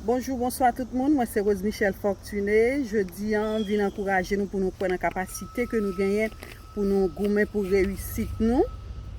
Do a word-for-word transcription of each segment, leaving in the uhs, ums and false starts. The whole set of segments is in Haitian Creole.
Bonjou, bonswa tout moun. Mwen se Rose Michelle Fortuné. Jodi a, m vin ankouraje nou pou nou kwè nan kapasite ke nou genyen pou nou goumen pou reyisit nou.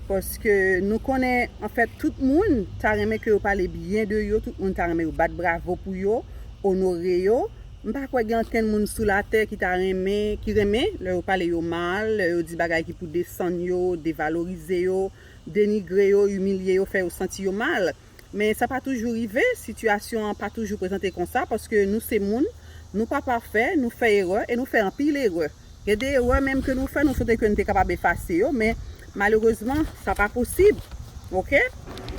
Paske nou konnen, anfèt, tout moun ta renmen ke yo pale byen de yo, tout moun ta renmen yo bat bravo pou yo, onore yo. M pa kwè gen ankenn moun sou latè ki ta renmen, ki renmen lè yo pale yo mal, lè yo di bagay ki pou desann yo, devalorize yo, denigre yo, imilye yo, fè yo santi yo mal. Men sa pa toujou rive, sitiyasyon an pa toujou prezante konsa, paske nou se moun, nou pa pafè, nou fè erè e nou fè anpil erè. Gen de erè menm ke nou fè, nou swete ke nou te kapab efase yo, men malerezman, sa pa posib. Oke?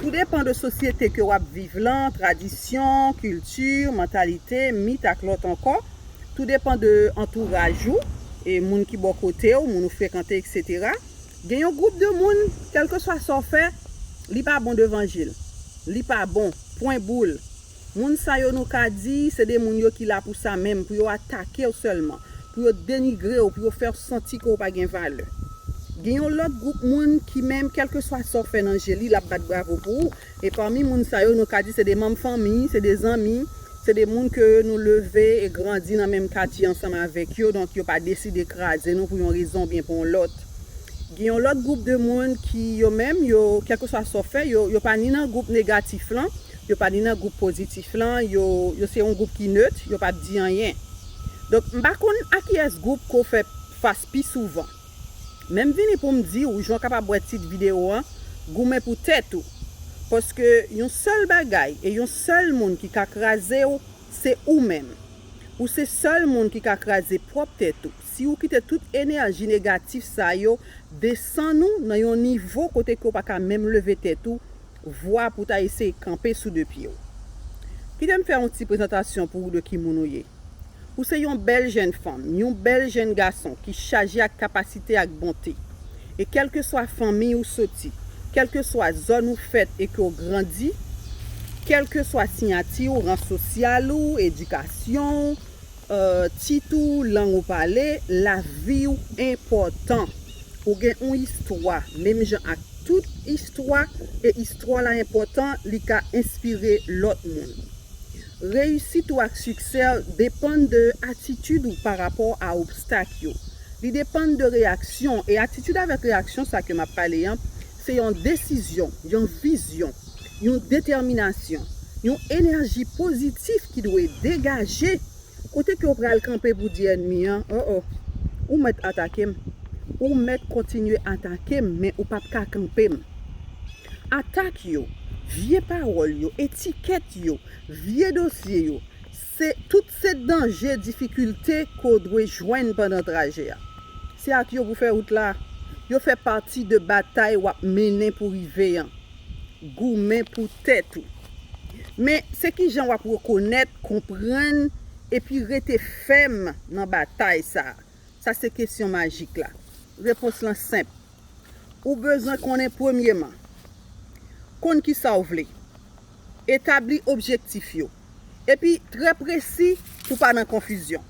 Tou depan de sosyete ke w ap viv lan, tradisyon, kilti, mantalite, mit ak lòt ankò. Tou depan de antouraj ou, e moun ki bò kote w, moun ou frekante, etsetera. Gen yon gwoup de moun, kèlkeswa sa w fè, li pa bon devan je l. Li pa bon, pwen bou l. Moun sa yo nou ka di, se de moun yo ki la pou sa menm, pou yo atake w sèlman, pou yo denigre w, pou yo fè w santi ke w pa gen valè. Gen yon lòt gwoup moun ki menm, kèlkeswa sa w fè nan je li, l ap bat bravo pou ou. E pami moun sa yo, nou ka di se de manm fanmi, se de zanmi, se de moun ke nou leve e grandi nan menm katye ansanm avèk yo, donk yo pa deside kraze nou pou yon rezon oubyen pou yon lòt. Gen yon lòt gwoup de moun ki yo menm, yo, kèlkeswa sa w fè, yo, yo pa ni nan gwoup negatif lan, yo pa ni nan gwoup pozitif lan, yo, yo se yon gwoup ki nèt, yo p ap di anyen. Donk, m pa konn a kiyès gwoup ke w fè fas pi souvan. Men m vini pou m di w, jan w kapab wè tit videyo an, goumen pou tèt ou. Paske yon sèl bagay e yon sèl moun ki ka kraze w, se ou menm. Ou se sèl moun ki ka kraze pwòp tèt ou. Si w kite tout enèji negatif sa yo desann ou nan yon nivo kote ke w pa ka menm leve tèt ou, vwa pou w ta eseye kanpe sou de pye w. Kite m fè yon ti prezantasyon pou w de ki moun ou ye. Ou se yon bèl jèn fanm, yon bèl jèn gason ki chaje ak kapasite ak bonte. E kèlkeswa fanmi ou soti, kèlkeswa zòn ou fèt e ke w grandi, kèlkeswa siyati w, ran sosyal ou, edikasyon w, euh, tit ou, lang ou pale, lavi w enpòtan. Ou gen yon istwa, menm jan ak tout istwa, e istwa la enpòtan, li ka enspire lòt moun. Reyisit ou ak siksè depann de atitid ou pa rapò a obstak yo. Li depann de reyaksyon, e atitid avèk reyaksyon sa ke m ap pale an, se yon desizyon, yon vizyon, yon detèminasyon, yon enèji pozitif ki dwe degaje. Kote ke w pral kanpe pou di ènmi an, o o, ou mèt atake m. Ou mèt kontinye atake m, men ou p ap ka kanpe m. Atak yo, vye pawòl yo, etikèt yo, vye dosye yo, se, tout se danje, difikilte ke w dwe jwenn pandan trajè a. Se ak yo pou fè wout la. Yo fè pati de batay w ap mennen pou rive an. Goumen pou tèt ou. Men, se kijan w ap rekonèt, konprann, epi rete fèm nan batay sa a? Sa se kesyon majik la. Repons lan senp. Ou bezwen konnen premyeman, konn kisa w vle. Etabli objektif yo. Epi trè presi pou pa nan konfizyon.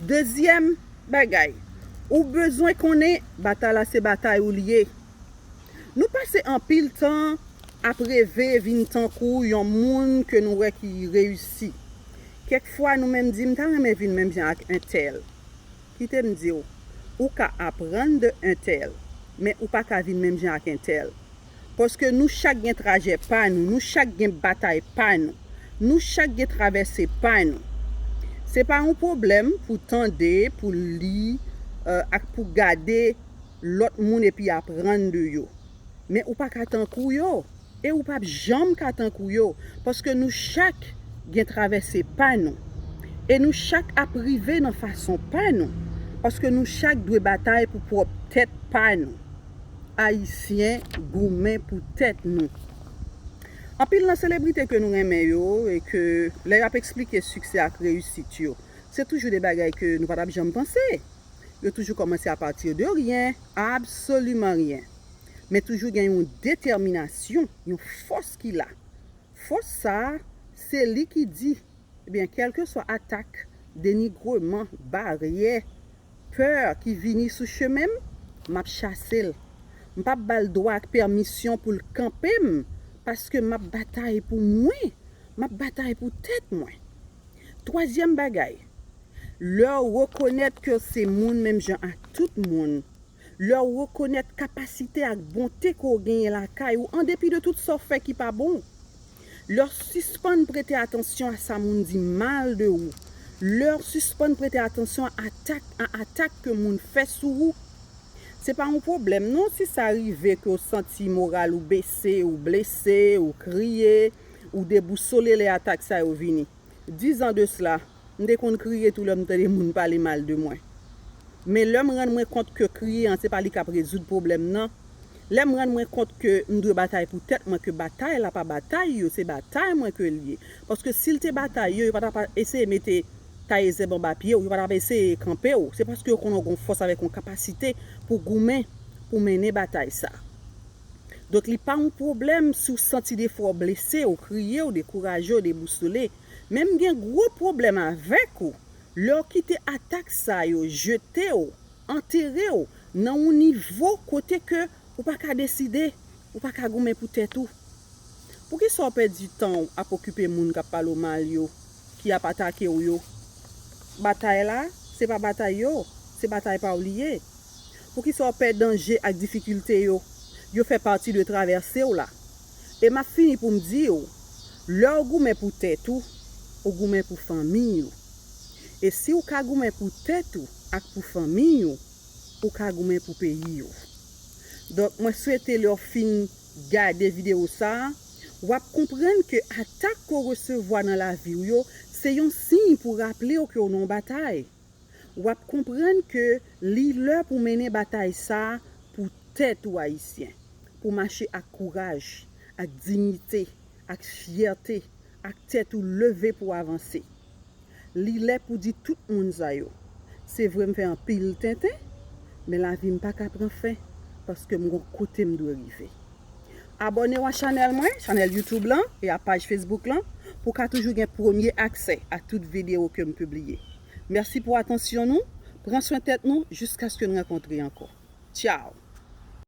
Dezyèm bagay, ou bezwen konnen batay la se batay ou li ye. Nou pase anpil tan ap reve vin tankou yon moun ke nou wè ki reyisi. Kèk fwa nou menm di, "M ta renmen vin menm jan ak entèl." Kite m di w, ou ka aprann de entèl, men ou pa ka vin menm jan ak entèl. Paske nou chak gen trajè pa nou, nou chak gen batay pa nou, nou chak gen travèse pa nou. Se pa yon pwoblèm pou tande, pou li, euh, ak pou gade lòt moun epi aprann de yo. Men ou pa ka tankou yo. E ou p ap janm ka tankou yo. Paske nou chak gen travèse pa nou. E nou chak ap rive nan fason pa nou. Paske nou chak dwe batay pou pwòp tèt pa nou. Ayisyen, goumen pou tèt nou. Anpil nan selebrite ke nou renmen yo, e ke lè y ap eksplike siksè ak reyisit yo, se toujou de bagay ke nou pa t ap janm panse. Yo toujou kòmanse apati de ryen, absoliman ryen. Men toujou gen yon detèminasyon, yon fòs ki la. Fòs sa a, se li ki di, ebyen, kèlkeswa atak, denigreman, baryè, pè ki vini sou chemen m, m ap chase l. M p ap ba l dwa ak pèmisyon pou l kanpe m, paske m ap batay pou mwen. M ap batay pou tèt mwen. Twazyèm bagay, lè w rekonèt ke w se moun menm jan ak tout moun, lè w rekonèt kapasite ak bonte ke w genyen lakay ou, an depi de tout sa w fè ki pa bon, lè w sispann prete atansyon a sa moun di mal de ou, lè w sispann prete atansyon a atak, a atak ke moun fè sou ou, se pa yon pwoblèm non si sa rive ke w santi moral ou bese, ou blese, ou kriye, ou debousole lè atak sa yo vini. Diz an de sila, m te konn kriye tou lè m tande moun pale mal de mwen. Men lè m rann mwen kont ke kriye an se pa li k ap rezoud pwoblèm nan, lè m rann mwen kont ke m dwe batay pou tèt mwen, ke batay la pa batay yo, se batay mwen ke l ye. Paske si l te batay yo, yo pa t ap eseye mete taye zèb anba pye w, yo pa t ap eseye kanpe w. Se paske yo konnen w gen yon fòs avèk yon kapasite pou goumen, pou mennen batay sa. Donk, li pa yon pwoblèm si w santi defwa w blese, w kriye, w dekouraje, w debousole. Men m gen gwo pwoblèm avèk ou lè w kite atak sa yo jete w, antere w nan yon nivo kote ke ou pa ka deside, ou pa ka goumen pou tèt ou. Poukisa w pèdi tan w ap okipe moun k ap pale w mal yo, ki ap atake w yo? Batay la, se pa batay yo, se batay pa w li ye. Poukisa w pè danje ak difikilte yo? Yo fè pati de travèse w la. E m ap fini pou m di w, lè w goumen pou tèt ou, ou goumen pou fanmiy ou. E si w ka goumen pou tèt ou ak pou fanmiy ou, ou ka goumen pou peyi w. Donk, mwen swete lè w fin gade videyo sa a, w ap konprann ke atak ke w resevwa nan lavi w yo, se yon siy pou raple w ke w nan yon batay. W ap konprann ke li lè pou mennen batay sa a pou tèt ou, Ayisyen, pou mache ak kouraj, ak diyite, ak fyète, ak tèt ou leve pou avanse. Li lè pou di tout moun sa yo. Se vre m fè anpil tenten, men lavi m pa ka pran fen, paske m gon kote m dwe rive. Abòne w a chanèl mwen, chanèl YouTube lan, e a paj Facebook lan, pou w ka toujou gen premye aksè a tout videyo ke m pibliye. Mèsi pou atansyon nou. Pran swen tèt nou jiskaske n rankontre ankò. Tchaw!